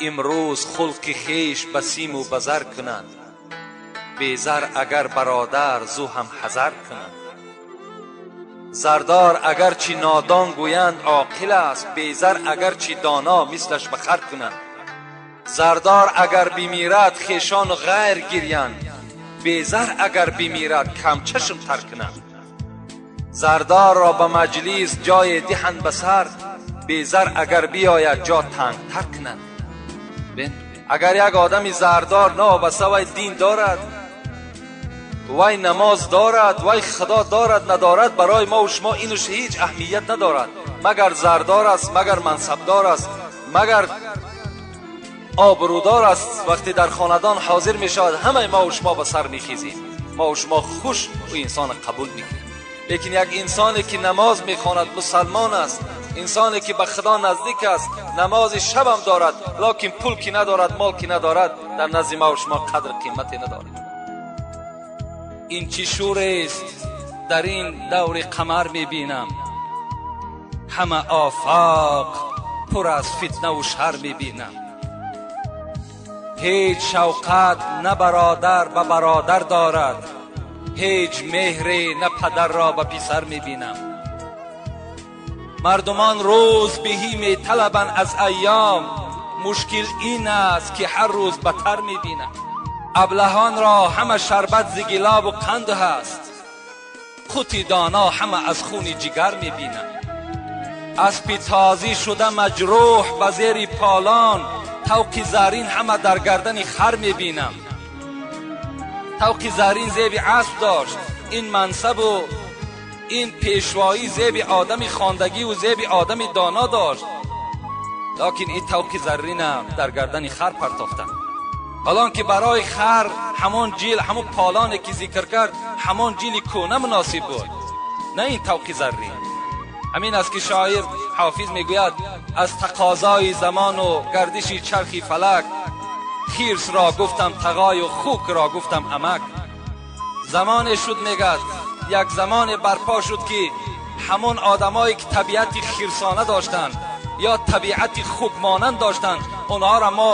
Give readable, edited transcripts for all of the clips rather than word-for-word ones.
Имрӯз хулқи хеш ба симу ба зар кунанд, безар агар бародар зу ҳам ҳазар кунанд. Зардор агарчи нодон гӯянд оқил аст, безар агарчи доно мислаш ба хар кунанд. Зардор агар бимирад хешону ғайр гирянд, безар агар бимирад камчашм тар кунанд. Зардорро ба маҷлис ҷое диҳанд ба сар, безар агар биёяд ҷо тангтар кунанд. Агар як одами зардор новобаста вай дин дорад, вай намоз дорад, вай худо дорад надорад, барои мо шумо инаш ҳеҷ аҳамият надорад. Магар зардор аст, магар мансабдор аст, магар обрӯдор аст. Вақте дар хонадон ҳозир мешавад, ҳамаи мо шумо ба сар мехезем, мо шумо хуш ӯ инсонро қабул мекунем. Лекин як инсоне ки намоз мехонад, мусалмон аст, инсоне ки ба худо наздик аст, намози шабам дорад, лекин пул ки надорад, мол ки надорад, дар назди мо шумо қадр қимате надорад. Ин чӣ шурест дар ин даври қамар мебинам, ҳама офоқ пур аз фитнаву шар мебинам. Ҳеҷ шавқат на бародар ба бародар дорад, ҳеҷ меҳре на падарро ба писар мебинам. Мардумон рӯз беҳӣ металабанд аз айём, мушкил ин аст ки ҳар рӯз батар мебинам. Аблаҳонро ҳама шарбат зи гилобу қанд ҳаст, қути доно ҳама аз хуни ҷигар мебинам. Аспи тозӣ шуда маҷрӯҳ ба зери полон, тавқи зарин ҳама дар гардани хар мебинам. Тавқи зарин зеби асп дошт, ин мансабу ин пешвоӣ зеби одами хондагиву зеби одами доно дошт, лекин ин тавқи заррина дар гардани хар партофтам. Ҳолон ки барои хар ҳамон ҷил, ҳамон полоне ки зикр кард, ҳамон ҷили кӯна муносиб буд, на ин тавқи заррин. Ҳамин аст ки шоир Ҳофиз мегӯяд: аз тақозои замону гардиши чархи фалак, хирсро гуфтам тағою хукро гуфтам амак. Замоне шуд, мегӯяд, як замоне барпо шуд ки ҳамон одамое ки табиати хирсона доштанд ё табиати хукмонанд доштанд, онҳоро мо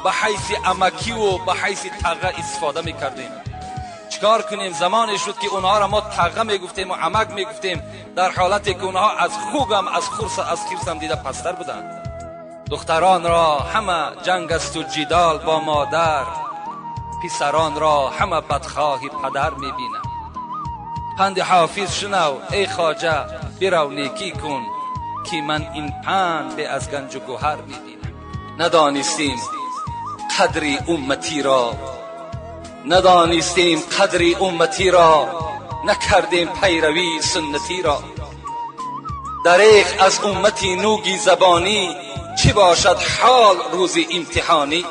ба ҳайси амакиву ба ҳайси тағға истифода мекардем. Чикор кунем? Замоне шуд ки онҳоро мо тағға мегуфтем ва амак мегуфтем, дар ҳолате ки онҳо аз хугам, аз хурс, аз хирсам дида пасттар буданд. Духтаронро ҳама ҷанг асту ҷидол бо модар, писаронро ҳама бадхоҳи падар мебинам. Панди Ҳофиз шунав эй хоҷа, бирав некӣ кун, ки ман ин панд бе аз ганҷу гӯҳар мебинам. Надонистем қадри умматиро, надонистем қадри умматиро, накардем пайравии суннатиро. Дареғ аз уммати нуги забонӣ, чӣ бошад ҳол рӯзи имтиҳонӣ?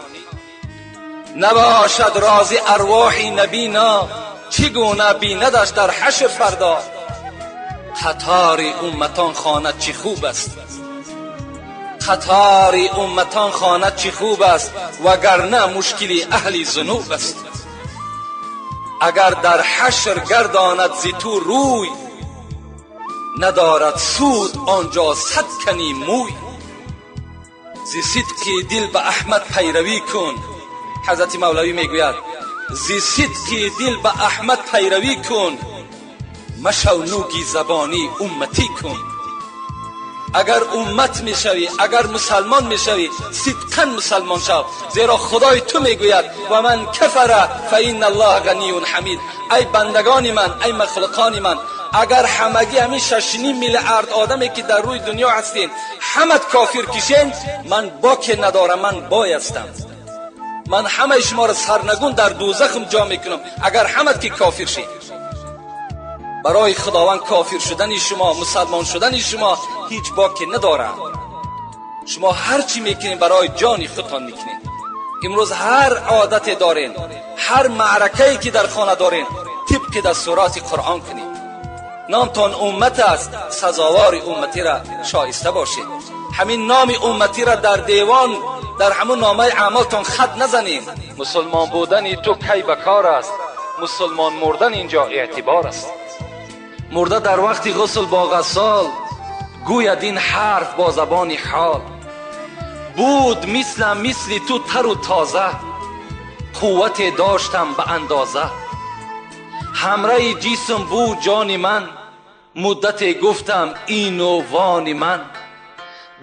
Набошад рози арвоҳи набино, чӣ гуна бинадаш дар ҳашр фардо? Қатори умматон хонад чӣ хуб аст, қатори умматон хонад чӣ хуб аст, вагарна мушкили аҳли зунуб аст. Агар дар ҳашр гардонад зи ту рӯй, надорад суд он ҷо сад кани мӯй. Зи сидқи дил ба Аҳмад пайравӣ кун. Ҳазрати Мавлавӣ мегӯяд: зи сидқи дил ба Аҳмад пайравӣ кун, машав нуги забонӣ умматӣ кун. Агар уммат мешавӣ, агар мусалмон мешавӣ, сидқан мусалмон шав, зеро худои ту мегӯяд: ва ман кафара фа инна аллоҳа ғаниюн ҳамид. Ай бандагони ман, ай махлуқони ман, агар ҳамагӣ ҳамин 6.5 миллиард одаме ки дар рӯи дунё ҳастен ҳамат кофир кишен, ман боке надорам, ман бой ҳастам, ман ҳамаи шуморо сарнагун дар дӯзахам ҷо мекунам агар ҳамат ки кофир шед. Барои худованд кофир шудани шумо, мусалмон шудани шумо ҳеҷ боке надорад. Шумо ҳар чӣ мекунед барои ҷони худтон мекунед. Имрӯз ҳар одате дорен, ҳар маъракае ки дар хона дорен, тибқи дастуроти Қуръон кунед. Номтон уммат аст, сазовори умматиро шоиста бошед. Ҳамин номи умматиро дар девон, дар ҳамун номаи аъмолтон хат назанед. Мусулмон будани ту кай ба кор аст, мусулмон мурдан инҷо эътибор аст. Мурда дар вақти ғусл бо ғассол гӯяд ин ҳарф бо забони ҳол. Буд мислам мисли ту тару тоза, қуввате доштам ба андоза. Ҳамраи ҷисм буд ҷони ман, муддате гуфтам ину вони ман.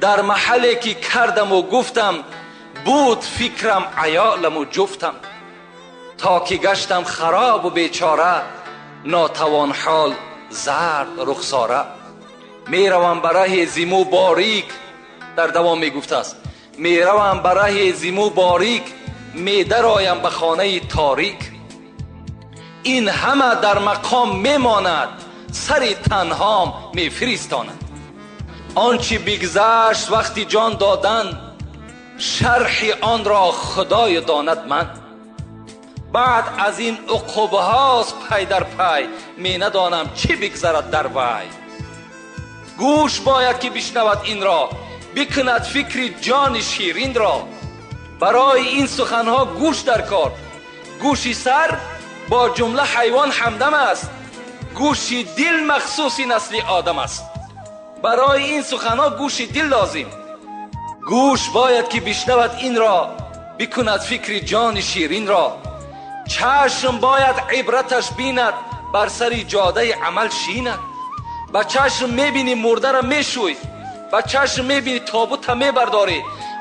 Дар маҳалле ки кардаму гуфтам, буд фикрам аёламу ҷуфтам. То ки гаштам харобу бечора, нотавон ҳол зард рухсора. Меравам ба раҳи зиму борик, дар давом мегуфтааст, меравам ба раҳи зиму борик, медароям ба хонаи торик. Ин ҳама дар мақом мемонад, сари танҳом мефиристонад. Он чи бигзашт вақти ҷон додан, шарҳи онро Худоё донад ман. Баъд аз ин уқубҳост пай дар пай, менадонам чӣ бигзарад дар вай. Гӯш бояд ки бишнавад инро, бикунад фикри ҷони ширинро. Барои ин суханҳо гӯш дар кор. Гӯши сар бо ҷумла ҳайвон ҳамдам аст, гӯши дил махсуси насли одам аст. Барои ин суханҳо гӯши дил лозим. Гӯш бояд ки бишнавад инро, бикунад фикри ҷони ширинро. Чашм бояд ибраташ бинад, бар сари ҷодаи амал шинад. Ба чашм мебинӣ мурдаро мешӯй, ба чашм мебинӣ тобута мебардорӣ,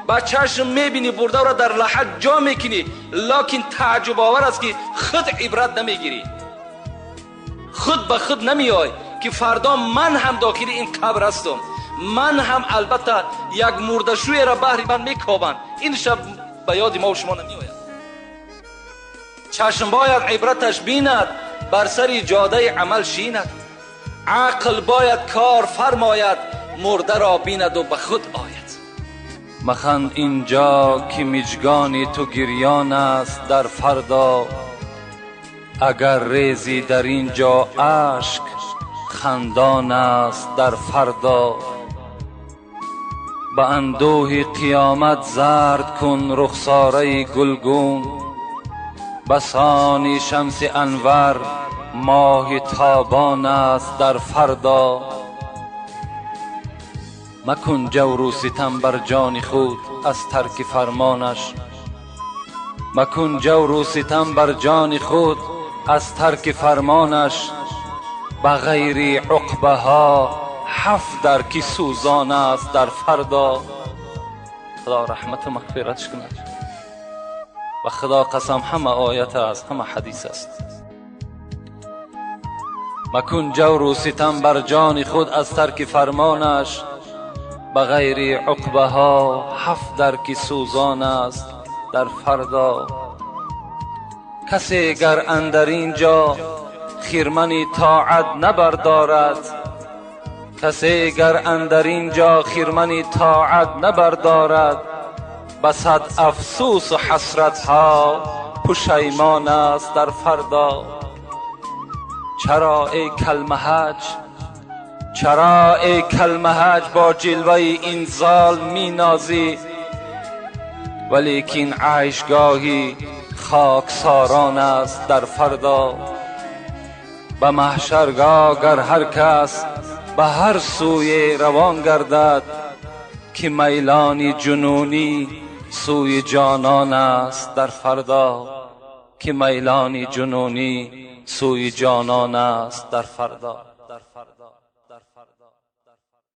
ба чашм мебинӣ бурдаро дар лаҳад ҷо мекунӣ, лекин тааҷҷубовар аст ки худ ибрат намегирӣ. Худ ба худ намеой ки фардо ман ҳам дохили ин қабр ҳастам, ман ҳам албатта як мурдашӯеро баҳри ман мекобанд. Ин шаб ба ёди мо шумо намеояд. Чашм бояд ибраташ бинад, бар сари ҷодаи амал шинад. Ақл бояд кор фармояд, мурдаро бинаду ба худ ояд. Маханд инҷо ки миҷгони ту гирён аст дар фардо, агар резӣ дар ин ҷо ашк хандон аст дар фардо. Ба андӯҳи қиёмат зард кун рухсораи гулгун, басони шамси анвар моҳи тобон аст дар фардо. Макун ҷавру ситам бар ҷони худ аз тарки фармонаш, макун ҷавру ситам бар ҷони худ аз тарки фармонаш. Ба ғайри уқбаҳо ҳафт дар ки сӯзон аст дар фардо. Худо раҳмату мағфиратш кунад. Ба Худо қасам ҳама оят аст, ҳама ҳадис аст. Макун ҷавру ситам бар ҷони худ аз тарки фармонаш, ба ғайри уқбаҳо ҳафт дар ки сӯзон аст дар фардо. Касе гар андар ин ҷо хирмани тоат набардорад, касе гар андар ин ҷо хирмани тоат набардорад, ба сад афсӯсу ҳасратҳо пушаймон аст дар фардо. Чаро эй калмаҳаҷ, чаро эй калмаҳаҷ бо ҷилваи инзол минозӣ, валекин айшгоҳи хоксорон аст дар фардо. Ба маҳшаргоҳ гар ҳар кас ба ҳар сӯе равон гардад, ки майлони ҷунунӣ сӯи ҷонон аст дар фардо, ки майлони ҷунунӣ сӯи ҷонон аст дар фардо.